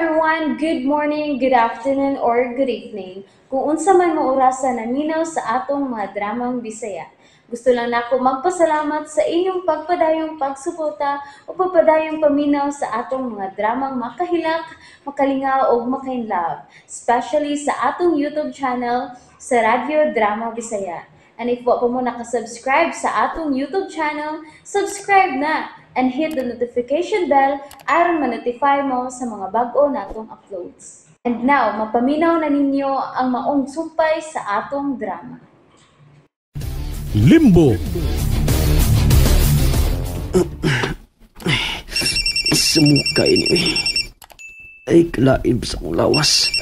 Everyone! Good morning, good afternoon, or good evening. Kung unsa man mo orasa naminaw sa atong mga dramang Bisaya. Gusto lang nako magpasalamat sa inyong pagpadayong pagsuporta o pagpadayong paminaw sa atong mga dramang makahilak, makalingaw ug makainlove, especially sa atong YouTube channel sa Radyo Drama Bisaya. And if wa pa mo nakasubscribe sa atong YouTube channel, subscribe na and hit the notification bell aron ma-notify mo sa mga bag-o natong uploads. And now, mapaminaw na ninyo ang maong sumpay sa atong drama. Limbo. Sumuka ini. Ay, kalaib sa akong lawas.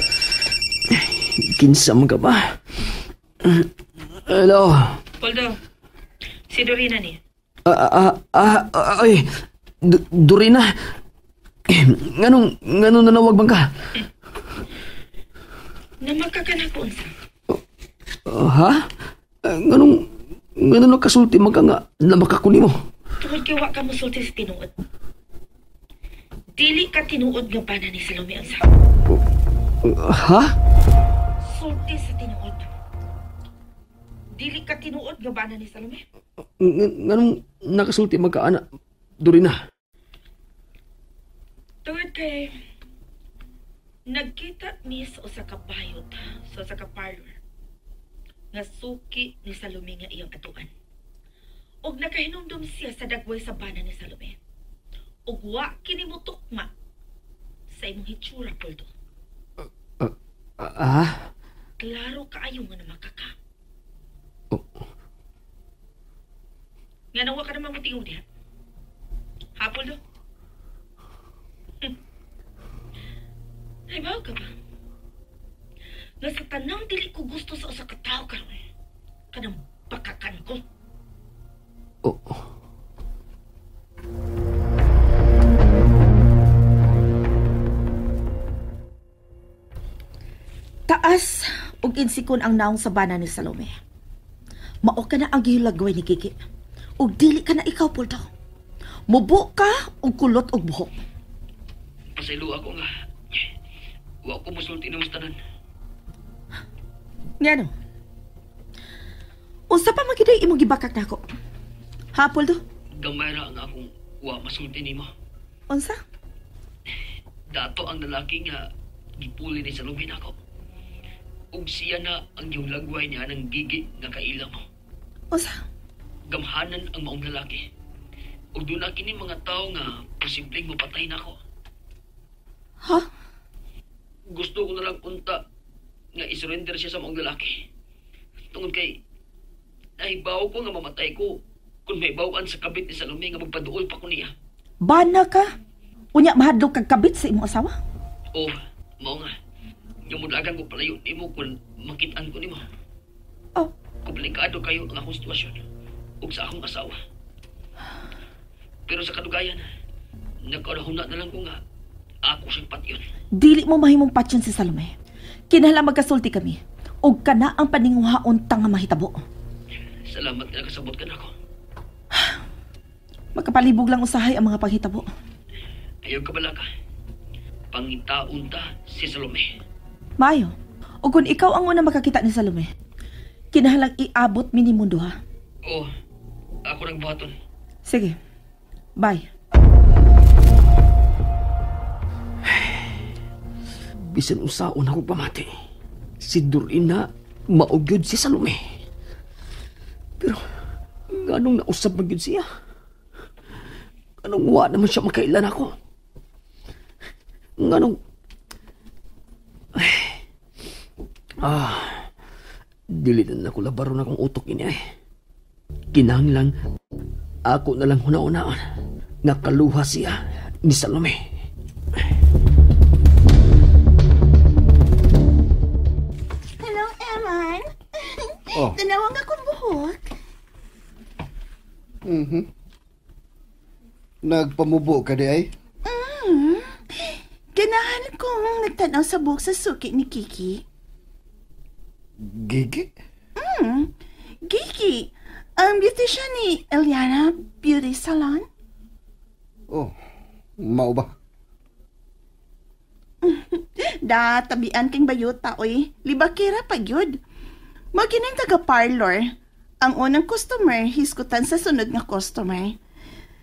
Kinsa man ka ba? Hello? Poldo, si Dorina ni. Ay, Dorina. Nganong nanawag bang ka? Namakaka na ko unsa. Ha? Nganong nakasulti man ka nga na makakuni mo? Tungod kay wa ka mosulti sa tinuod. Dili ka tinuod nga bana ni Salome unsa. Ha? Sulti sa tinuod. Dili ka tinuod nga bana ni Salome. Nganong nakasulti man ka, ana, Dorina? Tungod kay nagkita mi sa usa ka bayot sa usa ka parlor nga suki ni Salome nga iyang atuan. Og nakahinumdum siya sa dagway sa bana ni Salome. Og wa kini mo tukma sa imong hitsura, Poldo. Klaro kaayo nga namakaka. Oh. Nga nawa ka naman mo tingog diha. Ha, Poldo? Ay, bawo ka ba? Nga sa tanang dili ko gusto sa usa ka tawo karon, kanang bakakan ko. Oh. Taas ug insikon ang naong sa bana ni Salome. Mao ka na ang gihilagway ni Gigi. Ug dili ka na ikaw, Poldo. Mubo ka og kulot og buhok. Pasaylo ako nga. Wa ko mosulti nimo sa tanan. Ngano? Unsa pa man gyud imong gibakak nako? Ha, Poldo? Gamay ra ang akong wa masulti nimo. Unsa? Dato ang lalaki nga gipuli ni Salome nako. Ug siya na ang gihulagway niya ng Gigi nga kaila mo. Unsa? Gamhanan ang maong lalaki. Ug doon kini mga tao nga posibleng mapatay nako. Ha? Gusto ko na lang unta nga isurrender siya sa maong lalaki. Tungod kay nahibaw ko nga mamatay ko kung may bawaan sa kabit ni Salome nga magpaduol pa ko niya. Bana ka? Unya mahadlok kag kabit sa imong asawa? Oh, mao nga. Gamudlagan ko palayo nimo kung makitaan ko nimo. Oh. Komplikado kayo ang akong sitwasyon ug sa akong asawa. Pero sa kadugayan, nagkarahuna na lang ko nga ako siyang patyon. Dili mo mahimong patyon si Salome. Kinahanglan magkasulti kami. Ug kana ang paninguhaon ta nga mahitabo. Salamat nga nakasabot ka nako. Magkapalibog lang usahay ang mga panghitabo. Ayaw ka bala ka. Pangitaon ta si Salome. Mayo, ug kung ikaw ang una makakita ni Salome, kinahanglan iabot mi ni mundo ha. Oo, ako nang buhaton. Sige, bye. Bisan usaon ako pamati. Si Dorina maugyod si Salome. Pero nganong nausap magyud siya? Anong wa naman siya makailan ako? Nganong dili na ako labaro na akong utok ini ay. Kinahanglan ako na lang huna-hunaon nga kaluha siya ni Salome. Hello, Eman. Oh. Tanawang akong buhok. Mhm. Nagpamubo ka di ay? Ganahan kong nagtanaw sa buhok sa suki ni Kiki. Gigi? Gigi, ang beautician ni Eliana Beauty Salon. Oh, mao ba? Da tabian king bayuta oy, libakira pa gyud. Mao kining taga parlor. Ang unang customer hisgutan sa sunod nga customer.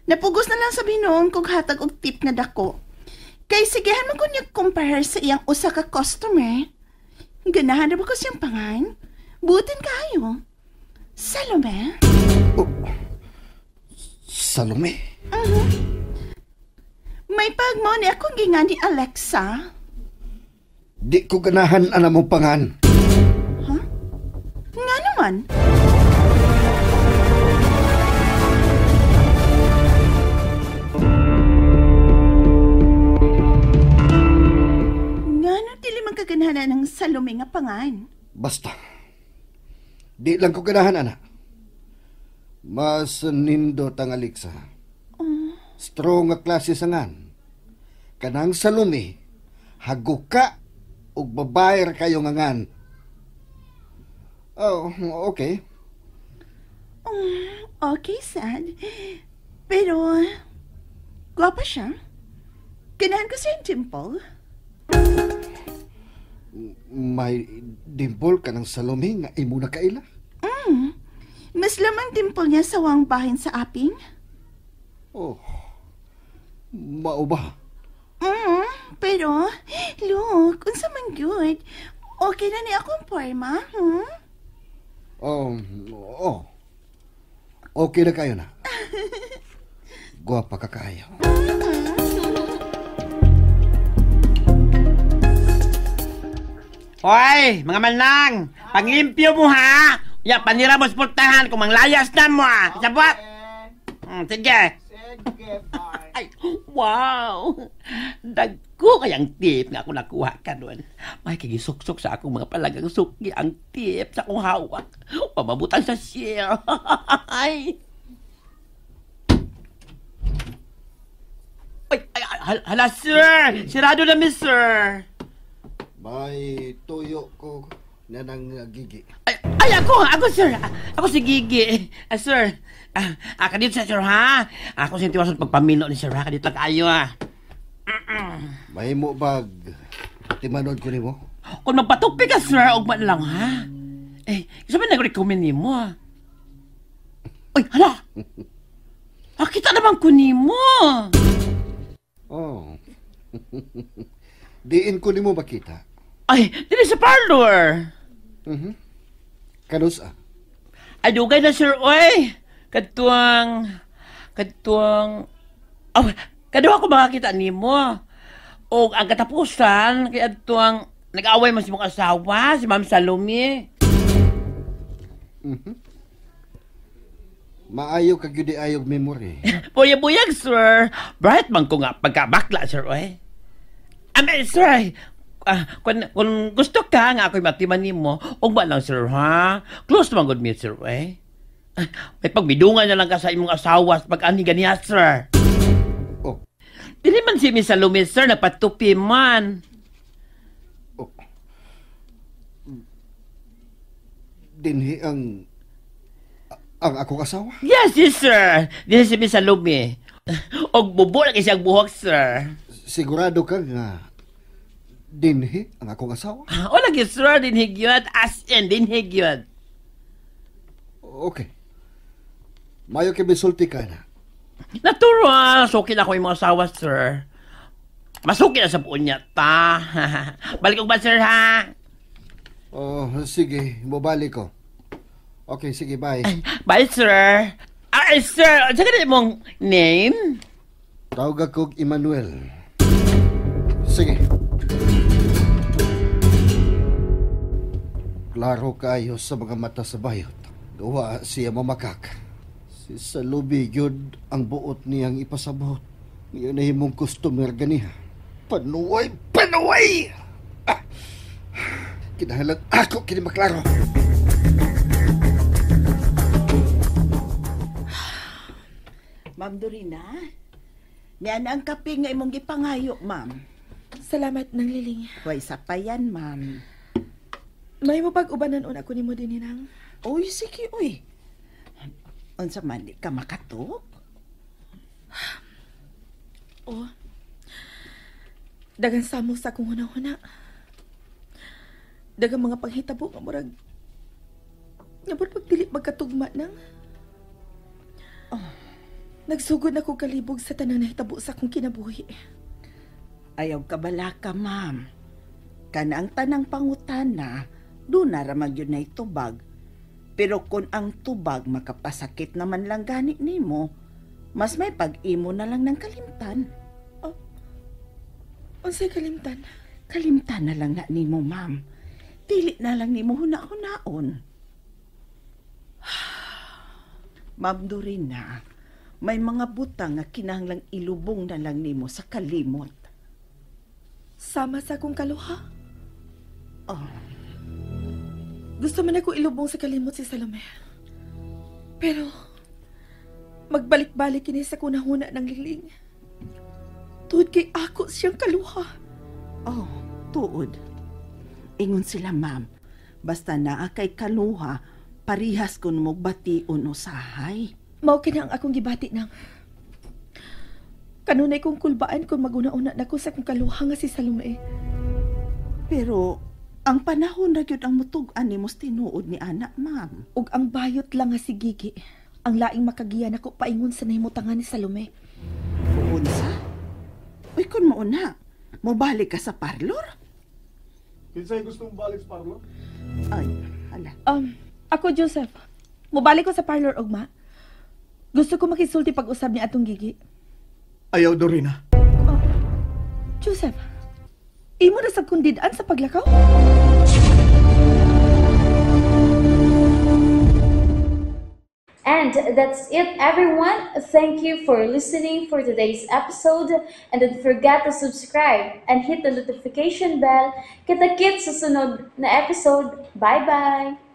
Napugos na lang sa binuong kog hatag og tip nga dako. Kay sigehan man ko niya compare sa iyang usa ka customer. Ganahan ra ba ko siyang pangan? Butin kayo. Salome? Oh. Salome? Uh-huh. May pagmao ni akong gingan ni Alexa. Di ko ganahan ana mong pangan. Huh? Nga naman? Nga no dili man kaganahan ng Salome nga pangan? Basta. Di lang ko ganahan, ana. Mas nindot ang Alexa. Strong nga klase sa ngan. Kanang Salome, haguka ug babae ra kayo nga ngan. Oh, okay. Okay, sad. Pero, gwapa siya. Ganahan ko siyang dimple. May dimple ka ng Salome nga imo na kaila? Mas lamang dimple niya sa wang bahin sa aping. Oh, mao ba? Pero, look, unsa man gyud. Okay na ni akong porma, Oh. Okay na kayo na. Gwapa ka kayo. Hoy, mga manang, panglimpyo mo ha. Ya, panira mo sa pultahan kung manglayas na mo ha. Sabot. Sige. Sige, bye. Ay, wow. Dagko kayang tip nga ako nakuha ka doon. May kigisuksok sa akong mga palagang suki ang tip sa akong hawak. Pamabutan sa share. Ay. Ay, ay, hala, sir. Sirado na, mister. May tuyo ko na ng Gigi. Ay, ako, sir. Ako si Gigi. Sir, kadito sa sir, ha? Ako si tiwason pagpamilo ni sir, ha? Kadito lang kayo, ha? May mo bag timanod ko nimo? Kung magpatupi ka, sir, ugma na lang, ha? Eh, isa ba nag-recommend nimo, ha? Ay, hala! Kita naman ko nimo. Oh. Diin ko nimo makita. Ay, dili sa parlor. Mhm. Kanus ah? Ay, dugay na, sir, oy. Katuang, oh, kaduha ko makakita nimo. O ang katapusan, kaya tuwang nag-away mo si mong asawa, si Ma'am Salome. Mhm. Maayo ka gyud ayog memory. Buyag-buyag, sir. Bright man ko nga pagkabakla, sir, oy. Sir, kung gusto ka nga ako'y matiman nimo, ugma lang, sir, ha? Close naman good me, sir, eh. May pagbidungan na lang ka sa imong asawa pag ani ganiya, sir. Oh. Dili man si Miss Salome, sir, napatupi man. Oh. Dinhi ang akong asawa? Yes, sir. Dinhi si Miss Salome. Og bubo lang siyang buhok, sir. Sigurado ka nga dinhi ang akong asawa? O lagi, sir, dinhi gyud. As in, dinhi gyud. Okay. Mayo kay bisulti ka na. Natural, suki na ako yung mga asawa, sir. Masuki na sa buon niya, ta. Balik ko ba, sir, ha? Oh, sige, mobalik ko. Okay, sige, bye. Bye, sir. Ay, sir, ano ka mong name? Tawag akong Emmanuel. Sige. Klaro kayo sa mga mata sa bayot. Duwa siya mamakak. Si Salome yun ang buot niyang ipasabot. Ngayon na himong customer ganiha. Panuway! Panuway! Ah! Kinahalan ako kini maklaro. Ma'am Dorina, niyan ang kape nga imong gipangayo, ma'am. Salamat nang liling. Way sa payan, ma'am. May mo pag-ubanan una ko nimo din, Nang. Uy, sige, uy. Unsa man di ka makatuk? Oh. Dagan samo sa akong hunahuna. Daghang mga panghitabo nga murag pagdili magkatugma nang. Oh. Nagsugod na ko kalibog sa tanan nahitabo sa akong kinabuhi. Ayaw kabalaka, ma'am. Kana ang tanang pangutana, doon na ramag yun na'y tubag. Pero kung ang tubag makapasakit naman lang gani nimo, mas may pag-imo na lang ng kalimtan. Oh, unsay kalimtan? Kalimtan na lang na nimo, ma'am. Dili na lang nimo huna-hunaon. Ma'am Dorina, may mga butang nga kinahanglang ilubong na lang nimo sa kalimot. Sama sa akong kaluha? Oh. Gusto man ako ilubong sa kalimot si Salome. Pero, magbalik-balik kini sa kunahuna ng liling. Tuod kay ako siyang kaluha. Oh, tuod. Ingon sila, ma'am. Basta naa kay kaluha, parihas kun mo bation usahay. Mao kini ang akong gibati nang. Kanunay kong kulbaan kung maguna-una nako sa akong kaluha nga si Salome. Pero ang panahon na gyud ang mutug-an nimo sa tinuod ni ana, ma'am. Ug ang bayot lang nga si Gigi, ang laing makagiya nako paingon sa nahimutangan ni Salome. Unsa? Uy, kun mo una, mobalik ka sa parlor? Kinsay gusto mong balik sa parlor? Ay, hala. Ako, Joseph. Mobalik ko sa parlor, ugma. Gusto ko makisulti pag-usab ni atong Gigi. Ayaw, Dorina. Oh, Joseph, imo na sab kong did-an sa paglakaw? And that's it, everyone. Thank you for listening for today's episode. And don't forget to subscribe and hit the notification bell. Kita-kits sa sunod na episode. Bye-bye!